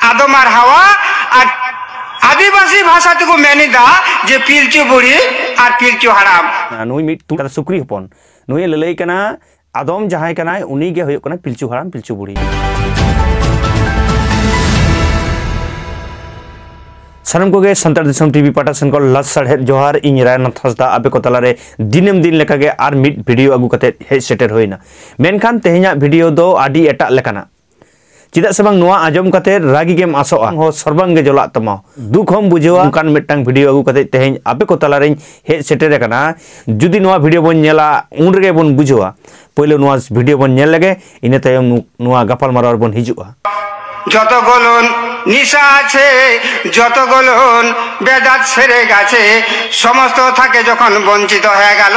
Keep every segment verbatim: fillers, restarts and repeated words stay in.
ᱟᱫᱚᱢ ᱟᱨ ᱦᱟᱣᱟ ᱟᱨ ᱟᱹᱫᱤᱵᱟᱹᱥᱤ ᱵᱷᱟᱥᱟ ᱛᱮᱠᱚ ᱢᱮᱱ ᱮᱫᱟ ᱡᱮ ᱯᱤᱞᱪᱩ ᱵᱩᱲᱦᱤ ᱟᱨ ᱯᱤᱞᱪᱩ ᱦᱟᱲᱟᱢ᱾ ᱱᱩᱭ ᱢᱤᱫ ᱴᱩ ᱥᱩᱠᱨᱤ ᱦᱚᱯᱚᱱ, ᱱᱩᱭᱮ ᱞᱟᱹᱞᱟᱹᱭ ᱠᱟᱱᱟ ᱟᱫᱚᱢ ᱡᱟᱦᱟᱸᱭ ᱠᱟᱱᱟᱭ ᱩᱱᱤ ᱜᱮ ᱦᱩᱭᱩᱜ ᱠᱟᱱᱟ ᱯᱤᱞᱪᱩ ᱦᱟᱲᱟᱢ ᱯᱤᱞᱪᱩ ᱵᱩᱲᱦᱤ᱾ ᱥᱟᱱᱟᱢ ᱠᱚᱜᱮ ᱥᱟᱱᱛᱟᱲ ᱫᱤᱥᱚᱢ ᱴᱤᱵᱷᱤ ᱯᱟᱦᱴᱟ ᱥᱮᱱ ᱠᱷᱚᱱ ᱞᱟᱥ ᱥᱟᱲᱦᱮᱫ ᱡᱚᱦᱟᱨ᱾ ᱤᱧ ᱨᱟᱭᱱᱟᱛᱷ ᱦᱟᱸᱥᱫᱟ ᱟᱯᱮ ᱠᱚ ᱛᱟᱞᱟᱨᱮ ᱫᱤᱱᱟᱹᱢ ᱫᱤᱱ ᱞᱮᱠᱟᱜᱮ ᱟᱨ ᱢᱤᱫ ᱵᱷᱤᱰᱤᱭᱳ ᱟᱹᱜᱩ ᱠᱟᱛᱮ ᱦᱮᱡ ᱥᱮᱴᱮᱨ ᱦᱩᱭᱱᱟ᱾ ᱢᱮᱱᱠᱷᱟᱱ ᱛᱮᱦᱮᱧᱟᱜ ᱵᱷᱤᱰᱤᱭᱳ ᱫᱚ ᱟᱹᱰᱤ ᱮᱴᱟᱜ ᱞᱮᱠᱟᱱᱟᱜ᱾ ᱪᱮᱫᱟᱜ ᱥᱮ ᱵᱟᱝ, ᱱᱚᱣᱟ ᱟᱸᱡᱚᱢ ᱠᱟᱛᱮ ᱨᱟᱹᱜᱤ ᱜᱮᱢ ᱟᱥᱚᱜᱼᱟ, ᱦᱚᱸ ᱥᱚᱨᱵᱟᱝ ᱜᱮ ᱡᱚᱞᱟᱜ ᱛᱟᱢᱟ, ᱫᱩᱠ ᱦᱚᱸᱢ ᱵᱩᱡᱷᱟᱹᱣᱟ᱾ ᱚᱱᱠᱟᱱ ᱢᱤᱫᱴᱟᱝ ᱵᱷᱤᱰᱤᱭᱳ ᱟᱹᱜᱩ ᱠᱟᱛᱮ ᱛᱮᱦᱮᱧ ᱟᱯᱮ ᱠᱚ ᱛᱟᱞᱟᱨᱮᱧ ᱦᱮᱡ ᱥᱮᱴᱮᱨ ᱟᱠᱟᱱᱟ᱾ ᱡᱩᱫᱤ ᱱᱚᱣᱟ ᱵᱷᱤᱰᱤᱭᱳ ᱵᱚᱱ ᱧᱮᱞᱟ, ᱩᱱ ᱨᱮᱜᱮ ᱵᱚᱱ ᱵᱩᱡᱷᱟᱹᱣᱟ᱾ ᱯᱳᱭᱞᱳ ᱱᱚᱣᱟ ᱵᱷᱤᱰᱤᱭᱳ ᱵᱚᱱ ᱧᱮᱞ ᱞᱮᱜᱮ, ᱤᱱᱟᱹ ᱛᱟᱭᱚᱢ ᱱᱚᱣᱟ ᱜᱟᱯᱟᱞ ᱢᱟᱨᱟᱣ ᱨᱮᱵᱚᱱ ᱦᱤᱡᱩᱜᱼᱟ᱾ যতগুলো নিশা আছে, যতগুলো বেদাত সেরে গেছে, সমস্ত থাকে যখন বঞ্চিত হয়ে গেল,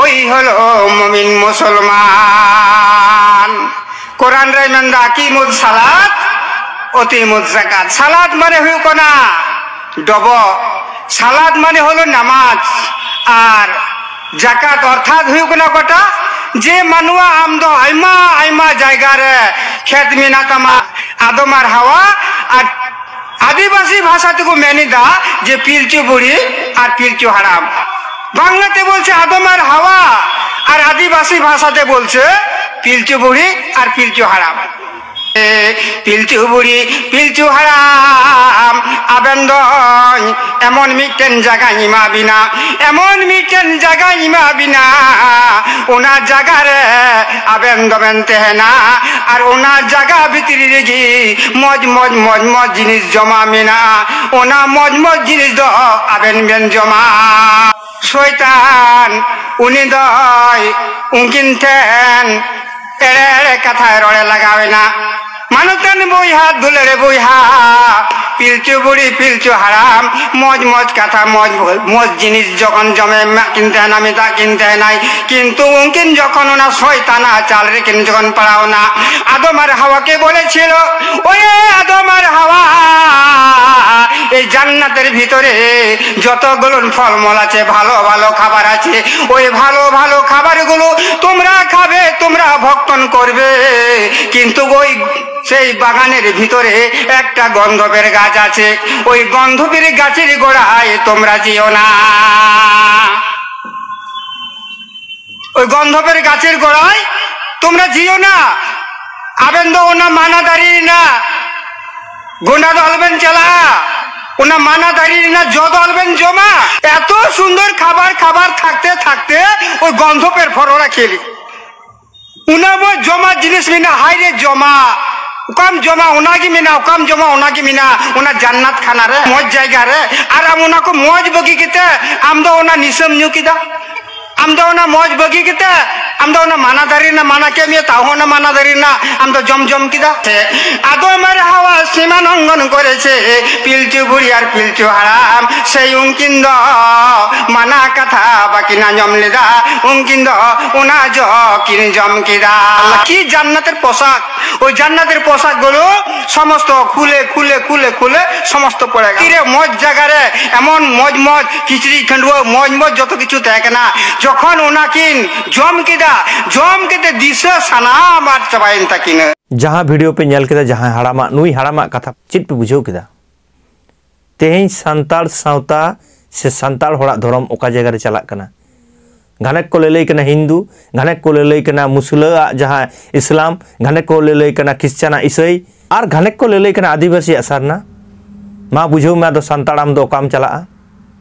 ওই হলো মুমিন মুসলমান। কোরআন রে মেন্দা কি মুদ সালাত, অতি মুদ জাকাত। সালাত মানে ᱦᱩᱭᱩᱜ ᱠᱟᱱᱟ ᱰᱚᱵᱚᱜ, ᱥᱟᱞᱟᱫ ᱢᱟᱱᱮ ᱦᱚᱞᱚ ᱱᱟᱢᱟᱡᱽ, ᱟᱨ ᱡᱟᱠᱟᱛ ᱚᱨᱛᱷᱟᱛ ᱦᱩᱭᱩᱜ ᱠᱟᱱᱟ ᱚᱠᱟᱴᱟᱜ, ᱡᱮ ᱢᱟᱱᱣᱟ ᱟᱢ ᱫᱚ ᱟᱭᱢᱟ ᱟᱭᱢᱟ ᱡᱟᱭᱜᱟ ᱨᱮ ᱠᱷᱮᱛ ᱢᱮᱱᱟᱜ ᱛᱟᱢᱟ, ᱟᱫᱚᱢ ᱟᱨ ᱦᱟᱣᱟ ᱟᱨ ᱟᱹᱫᱤᱵᱟᱹᱥᱤ ᱵᱷᱟᱥᱟ ᱛᱮᱠᱚ ᱢᱮᱱ ᱮᱫᱟ ᱡᱮ ᱯᱤᱞᱪᱩ ᱵᱩᱲᱦᱤ ᱟᱨ ᱯᱤᱞᱪᱩ ᱦᱟᱲᱟᱢ᱾ ᱵᱟᱝᱞᱟᱛᱮ ᱵᱚᱞᱪᱷᱮ ᱟᱫᱚᱢ ᱟᱨ ᱦᱟᱣᱟ, ᱟᱨ ᱟᱹᱫᱤᱵᱟᱹᱥᱤ ᱵᱷᱟᱥᱟᱛᱮ ᱵᱚᱞᱪᱷᱮ ᱯᱤᱞᱪᱩ ᱵᱩᱲᱦᱤ ᱟᱨ ᱯᱤᱞᱪᱩ ᱦᱟᱲᱟᱢ᱾ ᱯᱤᱞᱪᱩ ᱵᱩᱲᱦᱤ ᱯᱤᱞᱪᱩ ᱦᱟᱲᱟᱢ, ᱟᱵᱮᱱ ᱫᱚᱧ ᱮᱢᱚᱱ ᱢᱤᱫᱴᱮᱱ ᱡᱟᱭᱜᱟᱧ ᱮᱢᱟ ᱵᱤᱱᱟ, ᱮᱢᱚᱱ ᱢᱤᱫᱴᱮᱱ ᱡᱟᱭᱜᱟᱧ ᱮᱢᱟ ᱵᱤᱱᱟ, ᱚᱱᱟ ᱡᱟᱭᱜᱟ ᱨᱮ ᱟᱵᱮᱱ ᱫᱚᱵᱮᱱ ᱛᱟᱦᱮᱱᱟ᱾ ᱟᱨ ᱚᱱᱟ ᱡᱟᱭᱜᱟ ᱵᱷᱤᱛᱨᱤ ᱨᱮᱜᱮ ᱢᱚᱡᱽ ᱢᱚᱡᱽ ᱢᱚᱡᱽ ᱢᱚᱡᱽ ᱡᱤᱱᱤᱥ ᱡᱚᱢᱟ ᱢᱮᱱᱟᱜᱼᱟ᱾ ᱚᱱᱟ ᱢᱚᱡᱽ ᱢᱚᱡᱽ ᱡᱤᱱᱤᱥ ᱫᱚ ᱟᱵᱮᱱ ᱵᱮᱱ ᱡᱚᱢᱟ᱾ ᱥᱚᱭᱛᱟᱱ ᱩᱱᱤ ᱫᱚᱭ ᱩᱱᱠᱤᱱ ᱴᱷᱮᱱ ᱮᱲᱮ ᱮᱲᱮ ᱠᱟᱛᱷᱟᱭ ᱨᱚᱲᱮ ᱞᱟᱜᱟᱣᱮᱱᱟ᱾ ᱢᱟᱱᱚᱛᱟᱱ ᱵᱚᱭᱦᱟ, ᱫᱩᱞᱟᱹᱲ ᱵᱚᱭᱦᱟ, ᱯᱤᱞᱪᱩ ᱵᱩᱲᱦᱤ, ᱯᱤᱞᱪᱩ ᱦᱟᱲᱟᱢ, ᱢᱚᱡᱽ ᱢᱚᱡᱽ ᱠᱟᱛᱷᱟ, ᱢᱚᱡᱽ ᱢᱚᱡᱽ ᱡᱤᱱᱤᱥ ᱡᱚᱠᱷᱚᱱ ᱡᱚᱢᱮ ᱮᱢᱟᱜ ᱠᱤᱱ ᱛᱟᱦᱮᱱᱟ, ᱢᱮᱛᱟᱜ ᱠᱤᱱ ᱛᱟᱦᱮᱱᱟᱭ, ᱠᱤᱱᱛᱩ ᱩᱱᱠᱤᱱ ᱡᱚᱠᱷᱚᱱ ᱚᱱᱟ ᱥᱚᱭᱛᱟᱱᱟᱜ ᱪᱟᱞ ᱨᱮᱠᱤᱱ ᱡᱚᱠᱷᱚᱱ ᱯᱟᱲᱟᱣᱱᱟ, ᱟᱫᱚᱢ ᱟᱨ ᱦᱟᱣᱟ কে বলেছিল, ওরে আদম আর হাওয়া, এই জান্নাতের ভিতরে যতগুলো ফলমূল আছে, ভালো ভালো খাবার আছে, ওই ভালো ভালো খাবারগুলো তোমরা খাবে, তোমরা ভক্ষণ করবে, কিন্তু ওই সেই বাগানের ভিতরে একটা গন্ধপের গাছ আছে, ওই গন্ধপের গাছের গোড়ায় তোমরা যেও না। ওই গন্ধপের গাছের গোড়ায় তোমরা যেও না। ᱟᱵᱮᱱ ᱫᱚ ᱚᱱᱟ ᱢᱟᱱᱟ ᱫᱟᱨᱮ ᱨᱮᱱᱟᱜ ᱜᱚᱸᱰᱟ ᱫᱚ ᱟᱞᱚᱵᱮᱱ ᱪᱟᱞᱟᱜᱼᱟ᱾ ᱚᱱᱟ ᱢᱟᱱᱟ ᱫᱟᱨᱮ ᱨᱮᱱᱟᱜ ᱡᱚ ᱫᱚ ᱟᱞᱚᱵᱮᱱ ᱡᱚᱢᱟ᱾ এত সুন্দর খাবার খাবার থাকতে থাকতে ওই গন্ধপের ফরোড়া খেলি। ᱩᱱᱟᱹᱜ ᱢᱚᱡᱽ ᱡᱚᱢᱟᱜ ᱡᱤᱱᱤᱥ ᱢᱮᱱᱟᱜᱼᱟ, ᱦᱟᱭ ᱨᱮ ᱡᱚᱢᱟᱜ᱾ ᱚᱠᱟᱢ ᱡᱚᱢᱟ ᱚᱱᱟᱜᱮ ᱢᱮᱱᱟᱜᱼᱟ, ᱚᱠᱟᱢ ᱡᱚᱢᱟ ᱚᱱᱟᱜᱮ ᱢᱮᱱᱟᱜᱼᱟ, ᱚᱱᱟ ᱡᱟᱱᱱᱟᱛ ᱠᱷᱟᱱᱟ ᱨᱮ, ᱢᱚᱡᱽ ᱡᱟᱭᱜᱟ ᱨᱮ᱾ ᱟᱨ ᱟᱢ ᱚᱱᱟ ᱠᱚ ᱢᱚᱡᱽ ᱵᱟᱹᱜᱤ ᱠᱟᱛᱮ ᱟᱢ ᱫᱚ ᱚᱱᱟ ᱱᱤᱥᱟᱹᱢ ᱧᱩ ᱠᱮᱫᱟ᱾ ᱟᱢ ᱫᱚ ᱚᱱᱟ ᱢᱚᱡᱽ ᱵᱟᱹᱜᱤ ᱠᱟᱛᱮ ᱟᱢ ᱫᱚ ᱚᱱᱟ ᱢᱟᱱᱟ ᱫᱟᱨᱮ ᱨᱮᱱᱟᱜ ᱢᱟᱱᱟ ᱠᱮᱫ ᱢᱮᱭᱟ, ᱛᱟᱣ ᱦᱚᱸ ᱚᱱᱟ ᱢᱟᱱᱟ ᱫᱟᱨᱮ ᱨᱮᱱᱟᱜ ᱟᱢ ᱫᱚ ᱡᱚᱢ ᱡᱚᱢ ᱠᱮᱫᱟ᱾ ᱥᱮ ᱟᱫᱚ ᱢᱟᱨ ᱦᱟᱣᱟ ᱥᱤᱢᱟ ᱱᱚᱝᱜᱚᱱ ᱠᱚᱨᱮ ᱥᱮ ᱯᱤᱞᱪᱩ ᱵᱩᱲᱦᱤ ᱟᱨ ᱯᱤᱞᱪᱩ ᱦᱟᱲᱟᱢ ᱥᱮ ᱩᱱᱠᱤᱱ ᱫᱚ ᱢᱟᱱᱟ ᱠᱟᱛᱷᱟ ᱵᱟᱹᱠᱤᱱ ᱟᱸᱡᱚᱢ ᱞᱮᱫᱟ, ᱩᱱᱠᱤᱱ ᱫᱚ ᱚᱱᱟ ᱡᱚ ᱠᱤᱱ ᱡᱚᱢ ᱠᱮᱫᱟ᱾ কি জান্নাতের পোশাক, ওই জান্নাতের পোশাকগুলো সমস্ত খুলে খুলে খুলে খুলে সমস্ত পড়ে গেল। তীরে মজ জায়গারে এমন মজ মজ কিচরিজ খান্ডুয়া, মজ মজ যত কিছু থাকে না, যখন ওনাকিন জম কেদা, জম কেদে দিশা সানাম ᱟᱫ ᱪᱟᱵᱟᱭᱮᱱ ᱛᱟᱹᱠᱤᱱᱟ᱾ ᱡᱟᱦᱟᱸ ᱵᱷᱤᱰᱤᱭᱳ ᱯᱮ ᱧᱮᱞ ᱠᱮᱫᱟ, ᱡᱟᱦᱟᱸᱭ ᱦᱟᱲᱟᱢᱟᱜ, ᱱᱩᱭ ᱦᱟᱲᱟᱢᱟᱜ ᱠᱟᱛᱷᱟ ᱪᱮᱫ ᱯᱮ ᱵᱩᱡᱷᱟᱹᱣ ᱠᱮᱫᱟ? ᱛᱮᱦᱮᱧ ᱥᱟᱱᱛᱟᱲ ᱥᱟᱶᱛᱟ ᱥᱮ ᱥᱟᱱᱛᱟᱲ ᱦᱚᱲᱟᱜ ᱫᱷᱚᱨᱚᱢ ᱚᱠᱟ ᱡᱟᱭᱜᱟ ᱨᱮ ᱪᱟᱞᱟᱜ ᱠᱟᱱᱟ? ᱜᱷᱟᱱᱮᱠ ᱠᱚ ᱞᱟᱹᱞᱟᱹᱭ ᱠᱟᱱᱟ ᱦᱤᱱᱫᱩ, ᱜᱷᱟᱱᱮᱠ ᱠᱚ ᱞᱟᱹᱞᱟᱹᱭ ᱠᱟᱱᱟ ᱢᱩᱥᱞᱟᱹ ᱟᱜ ᱡᱟᱦᱟᱸ ᱤᱥᱞᱟᱢ, ᱜᱷᱟᱱᱮᱠ ᱠᱚ ᱞᱟᱹᱞᱟᱹᱭ ᱠᱟᱱᱟ ᱠᱷᱨᱤᱥᱪᱟᱱᱟᱜ ᱤᱥᱟᱹᱭ, ᱟᱨ ᱜᱷᱟᱱᱮᱠ ᱠᱚ ᱞᱟᱹᱞᱟᱹᱭ ᱠᱟᱱᱟ ᱟᱹᱫᱤᱵᱟᱹᱥᱤᱭᱟᱜ ᱥᱟᱨᱱᱟ᱾ ᱢᱟ ᱵᱩᱡᱷᱟᱹᱣ ᱢᱮ, ᱟᱫᱚ ᱥᱟᱱᱛᱟᱲ ᱟᱢ ᱫᱚ ᱚᱠᱟᱢ ᱪᱟᱞᱟᱜᱼᱟ?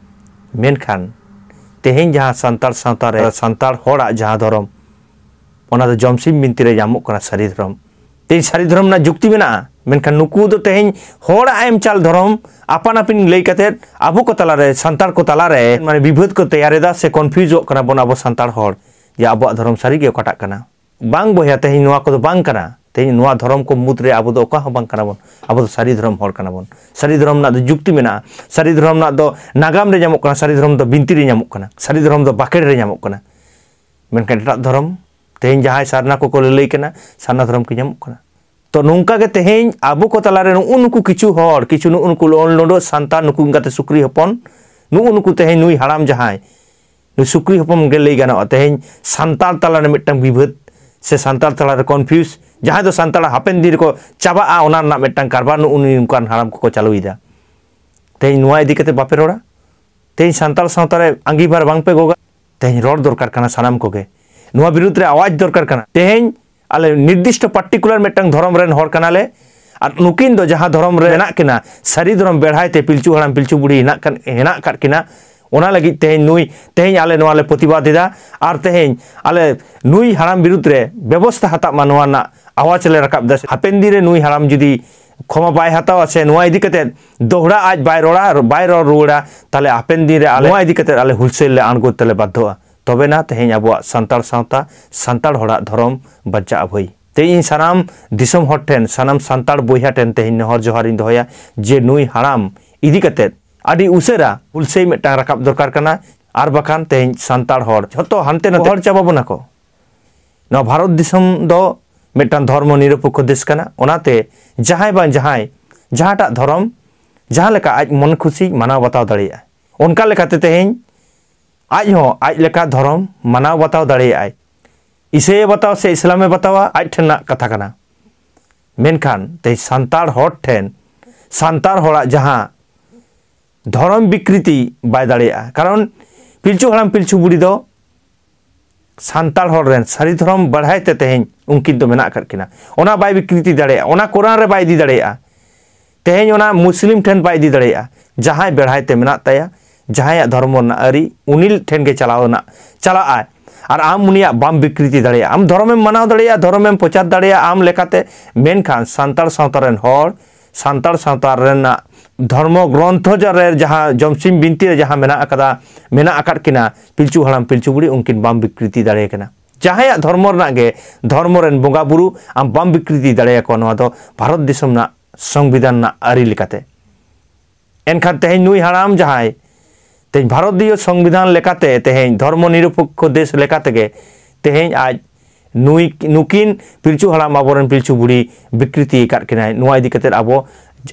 ᱢᱮᱱᱠᱷᱟᱱ ᱛᱮᱦᱮᱧ ᱡᱟᱦᱟᱸ ᱥᱟᱱᱛᱟᱲ ᱥᱟᱶᱛᱟ ᱨᱮ ᱥᱟᱱᱛᱟᱲ ᱦᱚᱲᱟᱜ ᱡᱟᱦᱟᱸ ᱫᱷᱚᱨᱚᱢ, ᱚᱱᱟ ᱫᱚ ᱡᱚᱢᱥᱤᱢ ᱵᱤᱱᱛᱤ ᱨᱮ ᱧᱟᱢᱚᱜ ᱠᱟᱱᱟ ᱥᱟᱹᱨᱤ ᱫᱷᱚᱨᱚᱢ᱾ ᱛᱮᱦᱮᱧ ᱥᱟᱹᱨᱤ ᱫᱷᱚᱨᱚᱢ ᱨᱮᱱᱟᱜ ᱡᱩᱠᱛᱤ ᱢᱮᱱᱟᱜᱼᱟ, ᱢᱮᱱᱠᱷᱟᱱ ᱱᱩᱠᱩ ᱫᱚ ᱛᱮᱦᱮᱧ ᱦᱚᱲᱟᱜ ᱮᱢ ᱪᱟᱞ ᱫᱷᱚᱨᱚᱢ ᱟᱯᱟᱱ ᱟᱹᱯᱤᱱ ᱞᱟᱹᱭ ᱠᱟᱛᱮᱫ ᱟᱵᱚ ᱠᱚ ᱛᱟᱞᱟᱨᱮ, ᱥᱟᱱᱛᱟᱲ ᱠᱚ ᱛᱟᱞᱟᱨᱮ ᱢᱟᱱᱮ ᱵᱤᱵᱷᱟᱹᱫ ᱠᱚ ᱛᱮᱭᱟᱨ ᱮᱫᱟ ᱥᱮ ᱠᱚᱱᱯᱷᱤᱭᱩᱡᱚᱜ ᱠᱟᱱᱟ ᱵᱚᱱ ᱟᱵᱚ ᱥᱟᱱᱛᱟᱲ ᱦᱚᱲ, ᱡᱮ ᱟᱵᱚᱣᱟᱜ ᱫᱷᱚᱨᱚᱢ ᱥᱟᱹᱨᱤ ᱜᱮ ᱚᱠᱟᱴᱟᱜ ᱠᱟᱱᱟ᱾ ᱵᱟᱝ ᱵᱚᱭᱦᱟ, ᱛᱮᱦᱮᱧ ᱱᱚᱣᱟ ᱠᱚᱫᱚ ᱵᱟᱝ ᱠᱟᱱᱟ᱾ ᱛᱮᱦᱮᱧ ᱱᱚᱣᱟ ᱫᱷᱚᱨᱚᱢ ᱠᱚ ᱢᱩᱫᱽ ᱨᱮ ᱟᱵᱚ ᱫᱚ ᱚᱠᱟ ᱦᱚᱸ ᱵᱟᱝ ᱠᱟᱱᱟ ᱵᱚᱱ᱾ ᱟᱵᱚ ᱫᱚ ᱥᱟᱹᱨᱤ ᱫᱷᱚᱨᱚᱢ ᱦᱚᱲ ᱠᱟᱱᱟ ᱵᱚᱱ᱾ ᱥᱟᱹᱨᱤ ᱫᱷᱚᱨᱚᱢ ᱨᱮᱱᱟᱜ ᱫᱚ ᱡᱩᱠᱛᱤ ᱢᱮᱱᱟᱜᱼᱟ, ᱥᱟᱹᱨᱤ ᱫᱷᱚᱨᱚᱢ ᱨᱮᱱᱟᱜ ᱫᱚ ᱱᱟᱜᱟᱢ ᱨᱮ ᱧᱟᱢᱚᱜ ᱠᱟᱱᱟ, ᱥᱟᱹᱨᱤ ᱫᱷᱚᱨᱚᱢ ᱫᱚ ᱵᱤᱱᱛᱤ ᱨᱮ ᱧᱟᱢᱚᱜ ᱠᱟᱱᱟ, ᱥᱟᱹᱨᱤ ᱫᱷᱚᱨᱚᱢ ᱫᱚ ᱵᱟᱠᱷᱮᱲ ᱨᱮ ᱧᱟᱢᱚᱜ ᱠᱟᱱᱟ᱾ ᱢᱮᱱᱠᱷᱟᱱ ᱮᱴᱟᱜ ᱫᱷᱚᱨᱚᱢ, ᱛᱮᱦᱮᱧ ᱡᱟᱦᱟᱸᱭ ᱥᱟᱨᱱᱟ ᱠᱚᱠᱚ ᱞᱟᱹᱞᱟᱹᱭ ᱠᱟᱱᱟ, ᱥᱟᱨᱱᱟ ᱫᱷᱚᱨᱚᱢ ᱠᱤ ᱧᱟᱢᱚᱜ ᱠᱟᱱᱟ? ᱛᱚ ᱱᱚᱝᱠᱟ ᱜᱮ ᱛᱮᱦᱮᱧ ᱟᱵᱚ ᱠᱚ ᱛᱟᱞᱟᱨᱮ ᱱᱩᱜᱼᱩ ᱱᱩᱠᱩ ᱠᱤᱪᱷᱩ ᱦᱚᱲ, ᱠᱤᱪᱷᱩ ᱱᱩᱜᱼᱩ ᱱᱩᱠᱩ ᱞᱚᱱᱰᱚ ᱥᱟᱱᱛᱟᱲ, ᱱᱩᱠᱩ ᱜᱟᱛᱮ ᱥᱩᱠᱨᱤ ᱦᱚᱯᱚᱱ, ᱱᱩᱜᱼᱩ ᱱᱩᱠᱩ ᱛᱮᱦᱮᱧ ᱱᱩᱭ ᱦᱟᱲᱟᱢ ᱡᱟᱦᱟᱸᱭ, ᱱᱩᱭ ᱥᱩᱠᱨᱤ ᱦᱚᱯᱚᱱ ᱜᱮ ᱞᱟᱹᱭ ᱜᱟᱱᱚᱜᱼᱟ, ᱛᱮᱦᱮᱧ ᱥᱟᱱᱛᱟᱲ ᱛᱟᱞᱟᱨᱮ ᱢᱤᱫᱴᱟᱝ ᱵᱤᱵᱷᱟᱹᱫ ᱥᱮ ᱥᱟᱱᱛᱟᱲ ᱛᱟᱞᱟᱨᱮ ᱠᱚᱱᱯᱷᱤᱭᱩᱡᱽ, ᱡᱟᱦᱟᱸᱭ ᱫᱚ ᱥᱟᱱᱛᱟᱲ ᱦᱟᱯᱮᱱ ᱫᱤᱱ ᱨᱮᱠᱚ ᱪᱟᱵᱟᱜᱼᱟ, ᱚᱱᱟ ᱨᱮᱱᱟᱜ ᱢᱤᱫᱴᱟᱝ ᱠᱟᱨᱵᱟᱨ ᱱᱩᱜᱼᱩ ᱱᱩᱭ ᱱᱚᱝᱠᱟᱱ ᱦᱟᱲᱟᱢ ᱠᱚᱠᱚ ᱪᱟᱹᱞᱩᱭᱮᱫᱟ᱾ ᱛᱮᱦᱮᱧ ᱱᱚᱣᱟ ᱤᱫᱤ ᱠᱟᱛᱮ ᱵᱟᱯᱮ ᱨᱚᱲᱟ? ᱛᱮᱦᱮᱧ ᱥᱟᱱᱛᱟᱲ ᱥᱟᱶᱛᱟ ᱨᱮ ᱟᱸᱜᱤᱵᱷᱟᱨ ᱵᱟᱝᱯᱮ ᱜᱚᱜᱟ? ᱛᱮᱦᱮᱧ ᱨᱚᱲ ᱫᱚᱨᱠᱟᱨ ᱠᱟᱱᱟ ᱥᱟᱱᱟᱢ ᱠᱚᱜᱮ, ᱱᱚᱣᱟ ᱵᱤᱨᱩᱫᱽ ᱨᱮ ᱟᱣᱟᱡᱽ ᱫᱚᱨᱠᱟᱨ ᱠᱟᱱᱟ᱾ ᱛᱮᱦᱮᱧ ᱟᱞᱮ ᱱᱤᱨᱫᱤᱥᱴᱚ ᱯᱟᱨᱴᱤᱠᱩᱞᱟᱨ ᱢᱤᱫᱴᱟᱝ ᱫᱷᱚᱨᱚᱢ ᱨᱮᱱ ᱦᱚᱲ ᱠᱟᱱᱟᱞᱮ, ᱟᱨ ᱱᱩᱠᱤᱱ ᱫᱚ ᱡᱟᱦᱟᱸ ᱫᱷᱚᱨᱚᱢ ᱨᱮ ᱢᱮᱱᱟᱜ ᱠᱤᱱᱟ, ᱥᱟᱹᱨᱤ ᱫᱷᱚᱨᱚᱢ ᱵᱮᱲᱦᱟᱭ ᱛᱮ ᱯᱤᱞᱪᱩ ᱦᱟᱲᱟᱢ ᱯᱤᱞᱪᱩ ᱵᱩᱲᱦᱤ ᱦᱮᱱᱟᱜ ᱠᱟᱱ, ᱦᱮᱱᱟᱜ ᱟᱠᱟᱫ ᱠᱤᱱᱟ, ᱚᱱᱟ ᱞᱟᱹᱜᱤᱫ ᱛᱮᱦᱮᱧ ᱱᱩᱭ, ᱛᱮᱦᱮᱧ ᱟᱞᱮ ᱱᱚᱣᱟ ᱞᱮ ᱯᱨᱚᱛᱤᱵᱟᱫ ᱮᱫᱟ᱾ ᱟᱨ ᱛᱮᱦᱮᱧ ᱟᱞᱮ ᱱᱩᱭ ᱦᱟᱲᱟᱢ ᱵᱤᱨᱩᱫᱽ ᱨᱮ ᱵᱮᱵᱚᱥᱛᱷᱟ ᱦᱟᱛᱟᱜ ᱢᱟ, ᱱᱚᱣᱟ ᱨᱮᱱᱟᱜ ᱟᱣᱟᱡᱽ ᱞᱮ ᱨᱟᱠᱟᱵ ᱮᱫᱟ᱾ ᱦᱟᱯᱮᱱ ᱫᱤᱱ ᱨᱮ ᱱᱩᱭ ᱦᱟᱲᱟᱢ ᱡᱩᱫᱤ ᱠᱷᱚᱢᱟ ᱵᱟᱭ ᱦᱟᱛᱟᱣᱟ ᱥᱮ ᱱᱚᱣᱟ ᱤᱫᱤ ᱠᱟᱛᱮ ᱫᱚᱦᱲᱟ ᱟᱡ ᱵᱟᱭ ᱨᱚᱲᱟ, ᱵᱟᱭ ᱨᱚᱲ ᱨᱩᱣᱟᱹᱲᱟ, ᱛᱟᱦᱞᱮ ᱦᱟᱯᱮᱱ ᱫᱤᱱ ᱨᱮ ᱟᱞᱮ ᱱᱚᱣᱟ ᱤᱫᱤ ᱠᱟᱛᱮ ᱟᱞᱮ ᱦᱩᱞᱥᱟᱹᱭ ᱞᱮ ᱟᱬᱜᱚ ᱛᱮᱞᱮ ᱵᱟᱫᱽᱫᱷᱚᱜᱼᱟ᱾ ᱛᱚᱵᱮᱱᱟ ᱛᱮᱦᱮᱧ ᱟᱵᱚᱣᱟᱜ ᱥᱟᱱᱛᱟᱲ ᱥᱟᱶᱛᱟ, ᱥᱟᱱᱛᱟᱲ ᱦᱚᱲᱟᱜ ᱫᱷᱚᱨᱚᱢ ᱵᱟᱧᱪᱟᱜᱼᱟ ᱵᱷᱟᱹᱭ᱾ ᱛᱮᱦᱮᱧ ᱤᱧ ᱥᱟᱱᱟᱢ ᱫᱤᱥᱚᱢ ᱦᱚᱲ ᱴᱷᱮᱱ, ᱥᱟᱱᱟᱢ ᱥᱟᱱᱛᱟᱲ ᱵᱚᱭᱦᱟ ᱴᱷᱮᱱ ᱛᱮᱦᱮᱧ ᱱᱮᱦᱚᱨ ᱡᱚᱦᱟᱨ ᱤᱧ ᱫᱚᱦᱚᱭᱟ ᱡᱮ ᱱᱩᱭ ᱦᱟᱲᱟᱢ ᱤᱫᱤ ᱠᱟᱛᱮ ᱟᱹᱰᱤ ᱩᱥᱟᱹᱨᱟ ᱦᱩᱞᱥᱟᱹᱭ ᱢᱤᱫᱴᱟᱝ ᱨᱟᱠᱟᱵ ᱫᱚᱨᱠᱟᱨ ᱠᱟᱱᱟ, ᱟᱨ ᱵᱟᱠᱷᱟᱱ ᱛᱮᱦᱮᱧ ᱥᱟᱱᱛᱟᱲ ᱦᱚᱲ ᱡᱷᱚᱛᱚ ᱦᱟᱱᱛᱮ ᱱᱟᱛᱮ ᱦᱚᱲ ᱪᱟᱵᱟ ᱵᱚᱱᱟ ᱠᱚ᱾ ᱱᱚᱣᱟ ᱵᱷᱟᱨᱚᱛ ᱫᱤᱥᱚᱢ ᱫᱚ ᱢᱤᱫᱴᱟᱝ ᱫᱷᱚᱨᱢᱚ ᱱᱤᱨᱚᱯᱮᱠᱠᱷᱚ ᱫᱮᱥ ᱠᱟᱱᱟ᱾ ᱚᱱᱟᱛᱮ ᱡᱟᱦᱟᱸᱭ ᱵᱟᱝ ᱡᱟᱦᱟᱸᱭ ᱡᱟᱦᱟᱸᱴᱟᱜ ᱫᱷᱚᱨᱚᱢ ᱡᱟᱦᱟᱸ ᱞᱮᱠᱟ ᱟᱡ ᱢᱚᱱ ᱠᱷᱩᱥᱤ ᱢᱟᱱᱟᱣ ᱵᱟᱛᱟᱣ ᱫᱟᱲᱮᱭᱟᱜᱼᱟ᱾ ᱚᱱᱠᱟ ᱞᱮᱠᱟᱛᱮ ᱛᱮᱦᱮᱧ ᱟᱡ ᱦᱚᱸ ᱟᱡ ᱞᱮᱠᱟ ᱫᱷᱚᱨᱚᱢ ᱢᱟᱱᱟᱣ ᱵᱟᱛᱟᱣ ᱫᱟᱲᱮᱭᱟᱜᱼᱟᱭ᱾ ᱤᱥᱟᱹᱭᱮ ᱵᱟᱛᱟᱣᱟ ᱥᱮ ᱤᱥᱞᱟᱢᱮ ᱵᱟᱛᱟᱣᱟ, ᱟᱡ ᱴᱷᱮᱱᱟᱜ ᱠᱟᱛᱷᱟ ᱠᱟᱱᱟ᱾ ᱢᱮᱱᱠᱷᱟᱱ ᱛᱮᱦᱮᱧ ᱥᱟᱱᱛᱟᱲ ᱦᱚᱲ ᱴᱷᱮᱱ ᱥᱟᱱᱛᱟᱲ ᱦᱚᱲᱟᱜ ᱡᱟᱦᱟᱸ ᱫᱷᱚᱨᱚᱢ ᱵᱤᱠᱨᱤᱛᱤ ᱵᱟᱭ ᱫᱟᱲᱮᱭᱟᱜᱼᱟ᱾ ᱠᱟᱨᱚᱱ ᱯᱤᱞᱪᱩ ᱦᱟᱲᱟᱢ ᱯᱤᱞᱪᱩ ᱵᱩᱲᱦᱤ ᱫᱚ ᱥᱟᱱᱛᱟᱲ ᱦᱚᱲ ᱨᱮᱱ ᱥᱟᱹᱨᱤ ᱫᱷᱚᱨᱚᱢ ᱵᱟᱲᱦᱟᱭ ᱛᱮ ᱛᱮᱦᱮᱧ ᱩᱱᱠᱤᱱ ᱫᱚ ᱢᱮᱱᱟᱜ ᱟᱠᱟᱫ ᱠᱤᱱᱟ᱾ ᱚᱱᱟ ᱵᱟᱭ ᱵᱤᱠᱨᱤᱛᱤ ᱫᱟᱲᱮᱭᱟᱜᱼᱟ, ᱚᱱᱟ ᱠᱳᱨᱟᱱ ᱨᱮ ᱵᱟᱭ ᱤᱫᱤ ᱫᱟᱲᱮᱭᱟᱜᱼᱟ, ᱛᱮᱦᱮᱧ ᱚᱱᱟ ᱢᱩᱥᱞᱤᱢ ᱴᱷᱮᱱ ᱵᱟᱭ ᱤᱫᱤ ᱫᱟᱲᱮᱭᱟᱜᱼᱟ᱾ ᱡᱟᱦᱟᱸᱭ ᱵᱮᱲᱦᱟᱭ ᱛᱮ ᱢᱮᱱᱟᱜ ᱛᱟᱭᱟ, ᱡᱟᱦᱟᱸᱭᱟᱜ ᱫᱷᱚᱨᱢᱚ ᱨᱮᱱᱟᱜ ᱟᱹᱨᱤ, ᱩᱱᱤ ᱴᱷᱮᱱ ᱜᱮ ᱪᱟᱞᱟᱣ ᱨᱮᱱᱟᱜ ᱪᱟᱞᱟᱜᱼᱟᱭ᱾ ᱟᱨ ᱟᱢ ᱩᱱᱤᱭᱟᱜ ᱵᱟᱢ ᱵᱤᱠᱨᱤᱛᱤ ᱫᱟᱲᱮᱭᱟᱜᱼᱟ᱾ ᱟᱢ ᱫᱷᱚᱨᱚᱢᱮᱢ ᱢᱟᱱᱟᱣ ᱫᱟᱲᱮᱭᱟᱜᱼᱟ, ᱫᱷᱚᱨᱚᱢᱮᱢ ᱯᱨᱚᱪᱟᱨ ᱫᱟᱲᱮᱭᱟᱜᱼᱟ ᱟᱢ ᱞᱮᱠᱟᱛᱮ, ᱢᱮᱱᱠᱷᱟᱱ ᱥᱟᱱᱛᱟᱲ ᱥᱟᱶᱛᱟ ᱨᱮᱱ ᱦᱚᱲ, ᱥᱟᱱᱛᱟᱲ ᱥᱟᱶᱛᱟ ᱨᱮᱱᱟᱜ ᱫᱷᱚᱨᱢᱚ ᱜᱨᱚᱱᱛᱷᱚ ᱡᱟ-, ᱨᱮ ᱡᱟᱦᱟᱸ ᱡᱚᱢᱥᱤᱢ ᱵᱤᱱᱛᱤ ᱨᱮ ᱡᱟᱦᱟᱸ ᱢᱮᱱᱟᱜ ᱟᱠᱟᱫᱟ, ᱢᱮᱱᱟᱜ ᱟᱠᱟᱫ ᱠᱤᱱᱟ ᱯᱤᱞᱪᱩ ᱦᱟᱲᱟᱢ ᱯᱤᱞᱪᱩ ᱵᱩᱲᱦᱤ, ᱩᱱᱠᱤᱱ ᱵᱟᱢ ᱵᱤᱠᱨᱤᱛᱤ ᱫᱟᱲᱮ ᱟᱠᱤᱱᱟ᱾ ᱡᱟᱦᱟᱸᱭᱟᱜ ᱫᱷᱚᱨᱢᱚ ᱨᱮᱱᱟᱜ ᱜᱮ, ᱫᱷᱚᱨᱢᱚ ᱨᱮᱱ ᱵᱚᱸᱜᱟ ᱵᱩᱨᱩ ᱟᱢ ᱵᱟᱢ ᱵᱤᱠᱨᱤᱛᱤ ᱫᱟᱲᱮᱭᱟᱠᱚᱣᱟ, ᱱᱚᱣᱟ ᱫᱚ ᱵᱷᱟᱨᱚᱛ ᱫᱤᱥᱚᱢ ᱨᱮᱱᱟᱜ ᱥᱚᱝᱵᱤᱫᱷᱟᱱ ᱨᱮᱱᱟᱜ ᱟᱹᱨᱤ ᱞᱮᱠᱟᱛᱮ᱾ ᱮᱱᱠᱷᱟᱱ ᱛᱮᱦᱮᱧ ᱱᱩᱭ ᱦᱟᱲᱟᱢ ᱡᱟᱦᱟᱸᱭ ᱛᱮᱦᱮᱧ ᱵᱷᱟᱨᱚᱛᱤᱭᱚ ᱥᱚᱝᱵᱤᱫᱷᱟᱱ ᱞᱮᱠᱟᱛᱮ, ᱛᱮᱦᱮᱧ ᱫᱷᱚᱨᱢᱚ ᱱᱤᱨᱚᱯᱮᱠᱠᱷᱚ ᱫᱮᱥ ᱞᱮᱠᱟ ᱛᱮᱜᱮ ᱛᱮᱦᱮᱧ ᱟᱡ ᱱᱩᱭ, ᱱᱩᱠᱤᱱ ᱯᱤᱞᱪᱩ ᱦᱟᱲᱟᱢ ᱟᱵᱚᱨᱮᱱ ᱯᱤᱞᱪᱩ ᱵᱩᱲᱦᱤ ᱵᱤᱠᱨᱤᱛᱤ ᱟᱠᱟᱫ ᱠᱤᱱᱟᱭ᱾ ᱱᱚᱣᱟ ᱤᱫᱤ ᱠᱟᱛᱮ ᱟᱵᱚ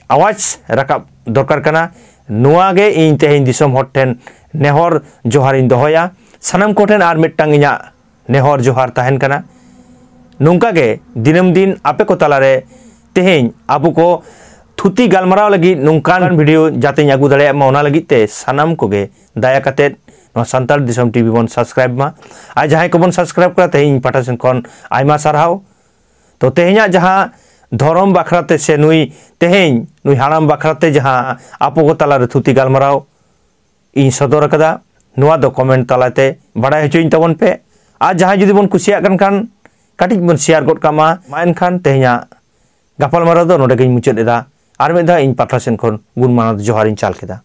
ᱟᱣᱟᱡᱽ ᱨᱟᱠᱟᱵ ᱫᱚᱨᱠᱟᱨ ᱠᱟᱱᱟ᱾ ᱱᱚᱣᱟ ᱜᱮ ᱤᱧ ᱛᱮᱦᱮᱧ ᱫᱤᱥᱚᱢ ᱦᱚᱲ ᱴᱷᱮᱱ ᱱᱮᱦᱚᱨ ᱡᱚᱦᱟᱨᱤᱧ ᱫᱚᱦᱚᱭᱟ᱾ ᱥᱟᱱᱟᱢ ᱠᱚᱴᱷᱮᱱ ᱟᱨ ᱢᱤᱫᱴᱟᱝ ᱤᱧᱟᱹᱜ ᱱᱮᱦᱚᱨ ᱡᱚᱦᱟᱨ ᱛᱟᱦᱮᱱ ᱠᱟᱱᱟ, ᱱᱚᱝᱠᱟ ᱜᱮ ᱫᱤᱱᱟᱹᱢ ᱫᱤᱱ ᱟᱯᱮ ᱠᱚ ᱛᱟᱞᱟᱨᱮ ᱛᱮᱦᱮᱧ ᱟᱵᱚ ᱠᱚ ᱛᱷᱩᱛᱤ ᱜᱟᱞᱢᱟᱨᱟᱣ ᱞᱟᱹᱜᱤᱫ ᱱᱚᱝᱠᱟᱱ ᱵᱷᱤᱰᱤᱭᱳ ᱡᱟᱛᱮᱧ ᱟᱹᱜᱩ ᱫᱟᱲᱮᱭᱟᱜ ᱢᱟ, ᱚᱱᱟ ᱞᱟᱹᱜᱤᱫ ᱛᱮ ᱥᱟᱱᱟᱢ ᱠᱚᱜᱮ ᱫᱟᱭᱟ ᱠᱟᱛᱮᱫ ᱱᱚᱣᱟ ᱥᱟᱱᱛᱟᱲ ᱫᱤᱥᱚᱢ ᱴᱤᱵᱷᱤ ᱵᱚᱱ ᱥᱟᱵᱥᱠᱨᱟᱭᱤᱵ ᱢᱟ᱾ ᱟᱨ ᱡᱟᱦᱟᱸᱭ ᱠᱚᱵᱚᱱ ᱥᱟᱵᱥᱠᱨᱟᱭᱤᱵ ᱠᱟᱫᱟ, ᱛᱮᱦᱮᱧ ᱤᱧ ᱯᱟᱦᱴᱟ ᱥᱮᱱ ᱠᱷᱚᱱ ᱟᱭᱢᱟ ᱥᱟᱨᱦᱟᱣ᱾ ᱛᱚ ᱛᱮᱦᱮᱧᱟᱜ ᱡᱟᱦᱟᱸ ᱫᱷᱚᱨᱚᱢ ᱵᱟᱠᱷᱨᱟ ᱛᱮ ᱥᱮ ᱱᱩᱭ ᱛᱮᱦᱮᱧ ᱱᱩᱭ ᱦᱟᱲᱟᱢ ᱵᱟᱠᱷᱨᱟ ᱛᱮ ᱡᱟᱦᱟᱸ ᱟᱯᱚ ᱠᱚ ᱛᱟᱞᱟᱨᱮ ᱛᱷᱩᱛᱤ ᱜᱟᱞᱢᱟᱨᱟᱣ ᱤᱧ ᱥᱚᱫᱚᱨ ᱟᱠᱟᱫᱟ, ᱱᱚᱣᱟ ᱫᱚ ᱠᱚᱢᱮᱱᱴ ᱛᱟᱞᱟᱛᱮ ᱵᱟᱲᱟᱭ ᱦᱚᱪᱚᱧ ᱛᱟᱵᱚᱱ ᱯᱮ᱾ ᱟᱨ ᱡᱟᱦᱟᱸᱭ ᱡᱩᱫᱤ ᱵᱚᱱ ᱠᱩᱥᱤᱭᱟᱜ ᱠᱟᱱ ᱠᱷᱟᱱ ᱠᱟᱹᱴᱤᱡ ᱵᱚᱱ ᱥᱮᱭᱟᱨ ᱜᱚᱫ ᱠᱟᱜ ᱢᱟ᱾ ᱢᱟ ᱮᱱᱠᱷᱟᱱ ᱛᱮᱦᱮᱧᱟᱜ ᱜᱟᱯᱟᱞᱢᱟᱨᱟᱣ ᱫᱚ ᱱᱚᱰᱮ ᱜᱤᱧ ᱢᱩᱪᱟᱹᱫ ᱮᱫᱟ᱾ ᱟᱨ ᱢᱤᱫ ᱫᱷᱟᱣ ᱤᱧ ᱯᱟᱦᱴᱟ ᱥᱮᱱ ᱠᱷᱚᱱ ᱜᱩᱱ ᱢᱟᱱᱟᱣ ᱡᱚᱦᱟᱨᱤᱧ ᱪᱟᱞ ᱠᱮᱫᱟ᱾